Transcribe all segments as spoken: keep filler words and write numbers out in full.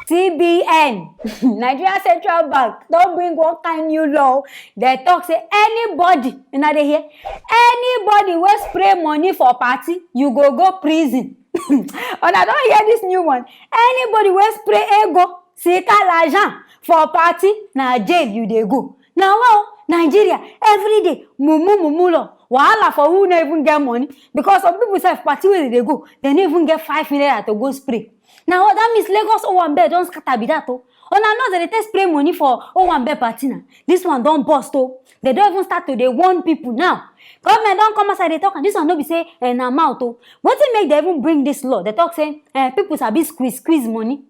C B N, Nigeria Central Bank, don bring one kind new law. Dem talk say anybody, una dey hear? Anybody wey spray money for party, you go go prison. Una don hear this new one? Anybody wey spray ego, sika lajan for party, na jail you dey go. Na wa o, Nigeria, every day, mumu mumu law. Wahala for who no even get money, because some people sef, party wey dem dey go, dem no even get five naira to go spray. Na wa, that means Lagos Owambe don scatter be that o. Una know dem dey take spray money for Owambe party na. This one don burst o. Dem don even start to dey warn people now. Government don come outside dey talk am. This one no be say, eh, na mouth o. Wetin make dem even bring this law? Dem talk say, eh, people sabi squeeze, squeeze money.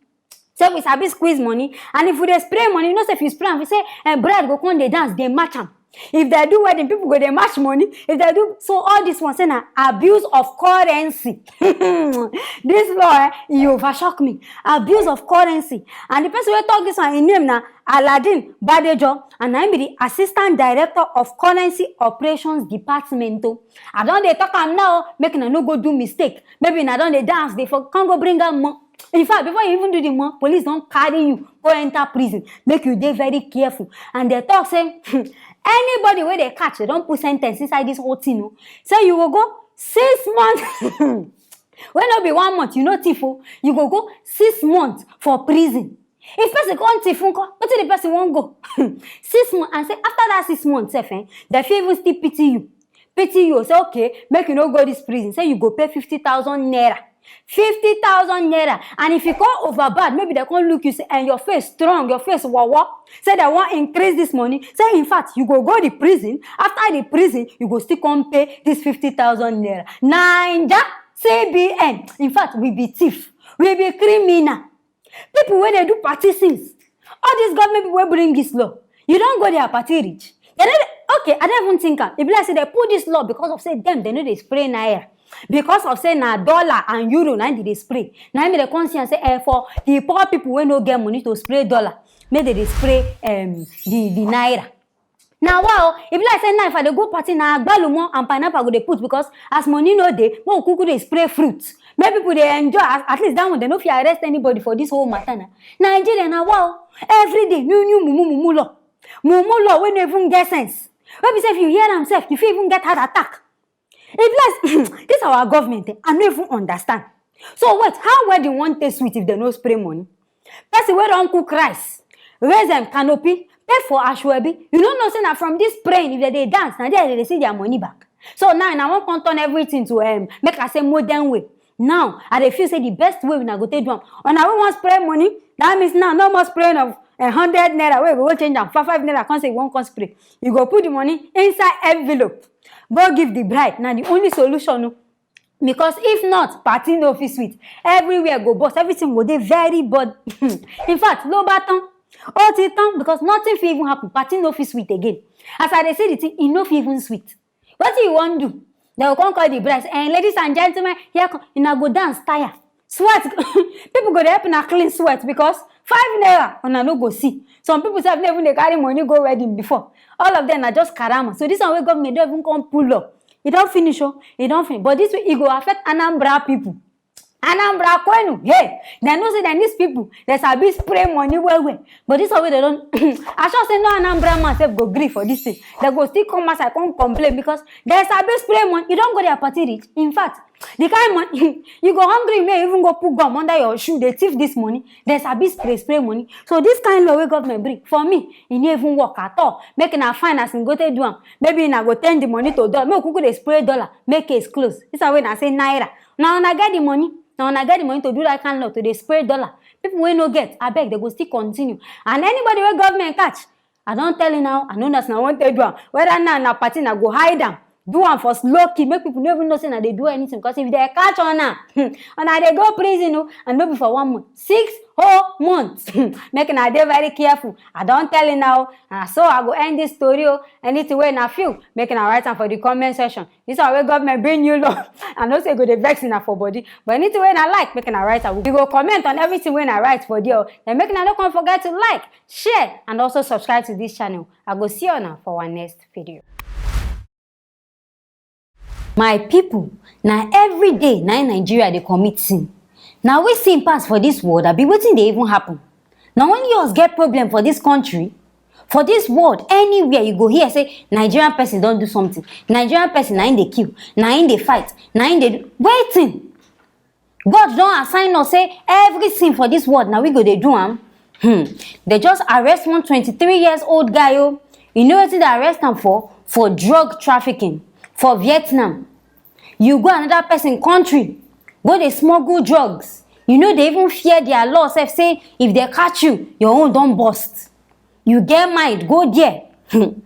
Say we sabi squeeze money, and if we dey spray money, you know say if you spray am, we say, eh, bride go come dey dance, dey match am. If dem do wedding, people go dey match money. If dem do so, all this one say na abuse of currency. This law, eh, e overshock me. Abuse of currency. And the person wey talk this one, im name na Aladdin Badejo, and na him be the Assistant Director of Currency Operations Department o. I don dey talk am now, make una no go do mistake. Maybe una don dey dance, dey for, come go bring am more. In fact, before you even do the more, police don carry you go enter prison. Make you dey very careful. And dem talk say, anybody wey dem catch, dem don put sentence inside this whole thing o. Say you go go six months. Wey no be one month, you no thief o. You go go six months for prison. If person come thief nko, wetin the person wan go? Six months, and say after that six months sef, eh, dem fit even still pity you. Pity you, say, okay, make you no go this prison. Say you go pay fifty thousand naira. Fifty thousand naira. And if you come over bad, maybe dem come look you, say, and your face strong, your face wawa. Say dem wan increase this money. Say, in fact, you go go the prison. After the prison, you go still come pay this fifty thousand naira. Naija, C B N. In fact, we be thief. We be criminal. People wey dey do party since, all these government people wey bring this law, you don go their party reach? Dem no dey, okay, I don even think am. E be like say dem put this law because of say dem, dem no dey spray naira. Because of say na dollar and euro na im dem dey spray. Na im dem come see am say, eh, for the poor people wey no get money to spray dollar, make dem dey spray, um, the, the naira. Na wa o, e be like say now if I dey go party, na agbalumo and pineapple I go dey put, because as money no dey, make we kuku dey spray fruit. Make people dey enjoy. At, at least that one, dem no fit arrest anybody for this whole matter na. Nigeria na wa o. Every day, new, new mumu, mumu law. Mumu law wey no even get sense. Wey be say if you hear am sef, you fit even get heart attack. E be like this our government, eh, I no even understand. So wait, how wedding wan take sweet if dem no spray money? Person wey don cook rice, raise dem canopy, pay for asoebi, you no know say na from this spraying, if dem dey dance, na there dem dey see their money back? So now, una wan come turn everything to, um, make I say, modern way. Now, I dey feel say the best way una go take do am, una wey wan spray money, that means now no more spraying of a hundred naira wey you go go change am for five naira, come say you wan come spray. You go put the money inside envelope, go give the bride. Na the only solution o. Because if not, party no fit sweet. Everywhere go burst, everything go dey very bad. In fact, ló bá tán, ó ti tán, because nothing fit even happen. Party no fit sweet again. As I dey see the thing, e no fit even sweet. Wetin you wan do? Dem go come call the bride, and ladies and gentlemen, here come, una go dance tire. Sweat, people go dey help una clean sweat, because five naira una no go see. Some people sef no even dey carry money go wedding before. All of them na just karama. So this one wey government don even come pull up, e don finish o, e don finish. But this way, e go affect Anambra people. Anambra kwenu, hey, dem know say dem, these people, dem sabi spray money well well. But this one wey dem don, I sure say no Anambra man sef go gree for this thing. Dem go still come outside come complain because dem sabi spray money. You don go their party reach? In fact, the kind money, you go hungry, may even go put gum under your shoe, dey thief this money. Dem sabi spray, spray money. So this kind law wey government bring, for me, e no even work at all. Make una find as una go take do am. Maybe una go turn the money to dollar. Make we kuku dey spray dollar. Make case close. This one wey una say naira. Na una get the money. Na una get the money to do that kind law, to dey spray dollar. People wey no get, abeg, dem go still continue. And anybody wey government catch, I don tell you now, I know as una wan take do am. Whether na, na party, na go hide am, do am for slow key, make people no even know say una dey do anything. Because if dem catch una, hmm, una dey go prison o, and no be for one month, six whole months. Make una dey very careful. I don tell you now, na so I go end this story o. Anything wey una feel, make una write am for the comment section. This one wey government bring new law, I know say e go dey vex una for body, but anything wey una like, make una write am. We go comment on everything wey una write for there. Then make una no come forget to like, share, and also subscribe to this channel. I go see una for our next video. My people, na every day na im Nigeria dey commit sin. Na we sin pass for this world, abi wetin dey even happen? Na only us get problem for this country? For this world, anywhere you go hear say Nigerian person don do something, Nigerian person na im dey kill, na im dey fight, na im dey do wetin? God don assign us say every sin for this world na we go dey do am? Hmm. They just arrest one twenty-three years old guy o. You know wetin they arrest am for? For drug trafficking for Vietnam. You go another person country, go dey smuggle drugs. You no dey even fear their law sef say if they catch you, your own don burst. You get mind, go there. Hmm.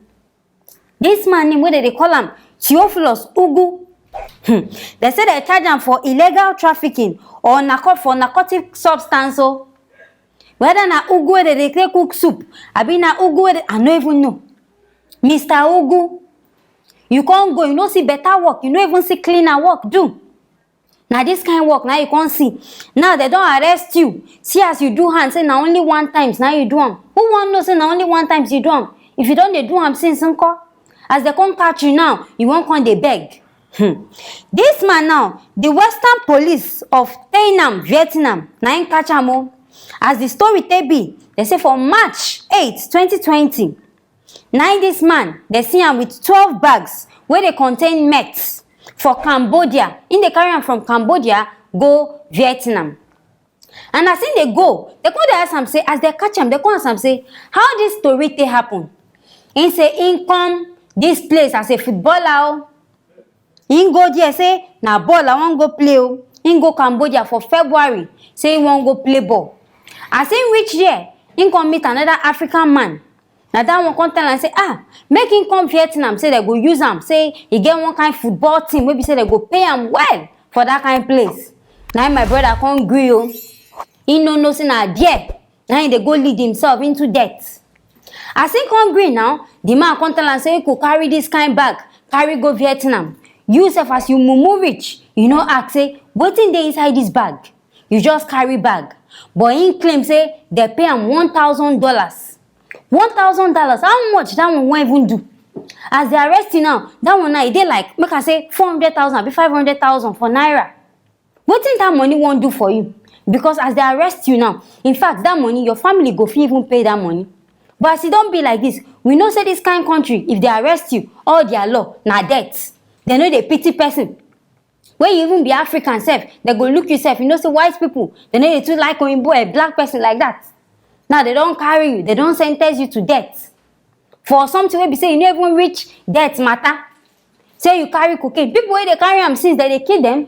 This man name wey dem dey call am Theophilus Ugu. Hmm. Dem say dem charge am for illegal trafficking or narco for narcotic substance o. Whether na ugu wey dem dey take cook soup, abi na ugu wey dem, I no even know. Mister Ugu, you come go, you no see better work, you no even see cleaner work do. Na this kind work na you come see. Now dem don arrest you. See as you do am, say na only one times na you do am. Who wan know say na only one times you do am? If you don dey do am since nko? As dem come catch you now, you wan come dey beg. Hmm. This man now, the Western Police of Tay Nam, Vietnam, na im catch am o. As the story take be, dem say for March eight, twenty twenty, na im this man, dem see am with twelve bags wey dey contain meth for Cambodia. Im dey carry am from Cambodia go Vietnam. And as im dey go, dem come dey ask am say, as dem catch am, dem come ask am say, how this story take happen? Im say im come this place as a footballer o. Im go there say na ball I wan go play o. Im go Cambodia for February, say im wan go play ball. As im reach there, im come meet another African man. Na that one come tell am say, ah, make im come Vietnam, say dem go use am, say e get one kind football team wey be say dem go pay am well for that kind place. Na im my brother come gree o. Im no know say na there na im dey go lead himself into debt. As im come gree now, the man come tell am say im go carry this kind bag, carry go Vietnam. You sef, as you mumu reach, you no ask say wetin dey inside this bag. You just carry bag. But im claim say dem pay am one thousand dollars. One thousand dollars, how much that one wan even do? As dem arrest you now, that one now, e dey like, make I say, four hundred thousand abi five hundred thousand for naira. Wetin that money wan do for you? Because as dem arrest you now, in fact, that money, your family go fit even pay that money. But as e don be like this, we know say this kind country, if dem arrest you, all their law na death. Dem no dey pity person. When you even be African sef, dem go look you sef, you know say white people, dem no dey too like oyinbo, a black person like that. Now dem don carry you, dem don sentence you to death for something wey be say you no even reach death matter. Say you carry cocaine, people wey dey carry am since, dem dey kill dem.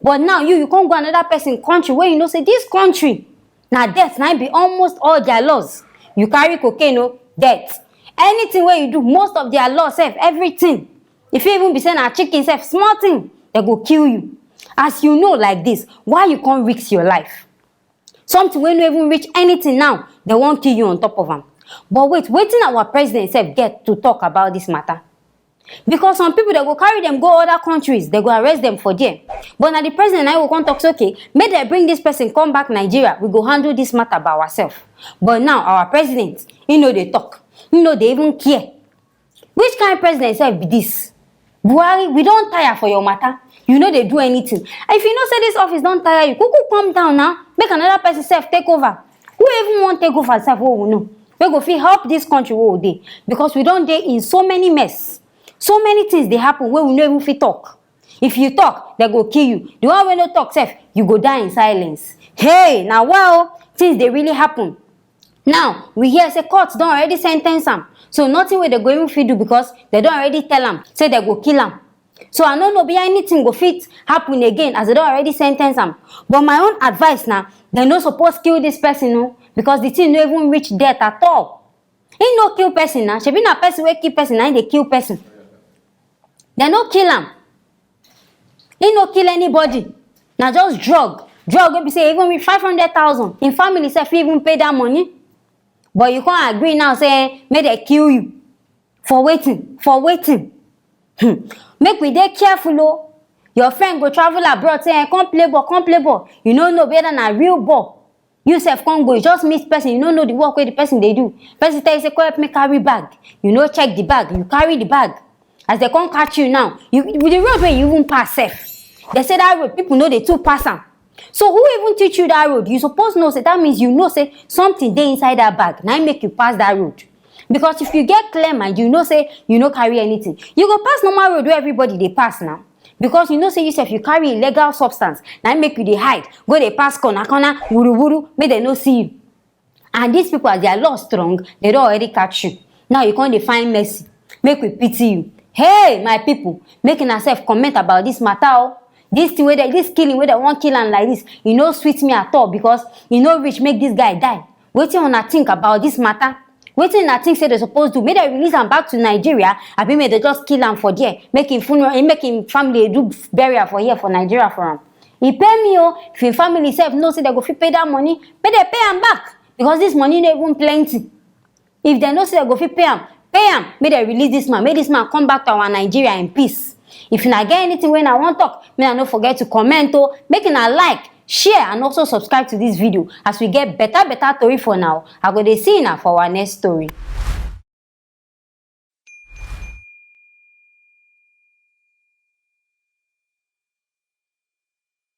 But now you, you come go another person country wey you know say this country na death na im be almost all their laws. You carry cocaine o, death. Anything wey you do, most of their law sef, everything. E fit even be say na chicken sef, small thing, dem go kill you. As you know like this, why you come risk your life? Something wey no even reach anything now, dem wan kill you on top of am. But wait, wetin our president sef get to talk about this matter? Because some people, dem go carry dem go other countries, dem go arrest dem for there. But na the president na im go come talk say, okay, make dem bring this person come back Nigeria, we go handle this matter by ourselves. But now our president, he no dey talk, he no dey even care. Which kind president sef be this? Buhari, we don tire for your matter. You no dey do anything. If you know say this office don tire you, kuku come down now, make another person sef take over. Who even wan take over sef wey we know, wey go fit help this country wey we dey? Because we don dey in so many mess. So many things dey happen wey we no even fit talk. If you talk, dem go kill you. The one wey no talk sef, you go die in silence. Hey, na wa o, things dey really happen. Now we hear say court don already sentence am, so nothing wey dem go even fit do, because dem don already tell am say dem go kill am. So I no know be anything go fit happen again, as dem don already sentence am. But my own advice na, dem no suppose kill this person o, because the thing no even reach death at all. He no kill person na, shebi na person wey kill person na im dey kill person. Dem no kill am. He no kill anybody. Na just drug. Drug wey be say even with five hundred thousand, im family sef fit even pay that money. But you come agree now say make dem kill you. For wetin? For wetin? Hmm. Make we dey careful o. Your friend go travel abroad say, eh, come play ball, come play ball. You no know whether na real ball. You sef come go, you just meet person, you no know the work wey the person dey do. Person tell you say, come help me carry bag. You no check the bag, you carry the bag. As dem come catch you now, you, with the road wey you even pass sef, dem say that road, people no dey too pass am. So who even teach you that road? You suppose know say that means you know say something dey inside that bag. Na im make you pass that road. Because if you get clear mind, you know say you no carry anything. You go pass normal road where everybody dey pass now. Because you know say you sef you carry illegal substance. Na im make you dey hide, go dey pass corner corner, wuru wuru, make dem no see you. And these people, as their law strong, they don already catch you. Now you come dey find mercy. Make we pity you. Hey, my people, make una sef comment about this matter o. This thing wey dey, this killing wey dem wan kill am like this, e no sweet me at all because e no reach make this guy die. Wetin una think about this matter? Wetin una think say dem suppose do? Make dem release am back to Nigeria, abi make dem just kill am for there, make im funeral, make im family do burial for here for Nigeria for am? E pain me o. If im family sef know say dem go fit pay that money, make dem pay am back, because this money no even plenty. If dem know say dem go fit pay am, pay am, make dem release this man, make this man come back to our Nigeria in peace. If una get anything wey una wan talk, make una no forget to comment o, make una like, share and also subscribe to this video. As we get better better tori for now, I go dey see una for our next story.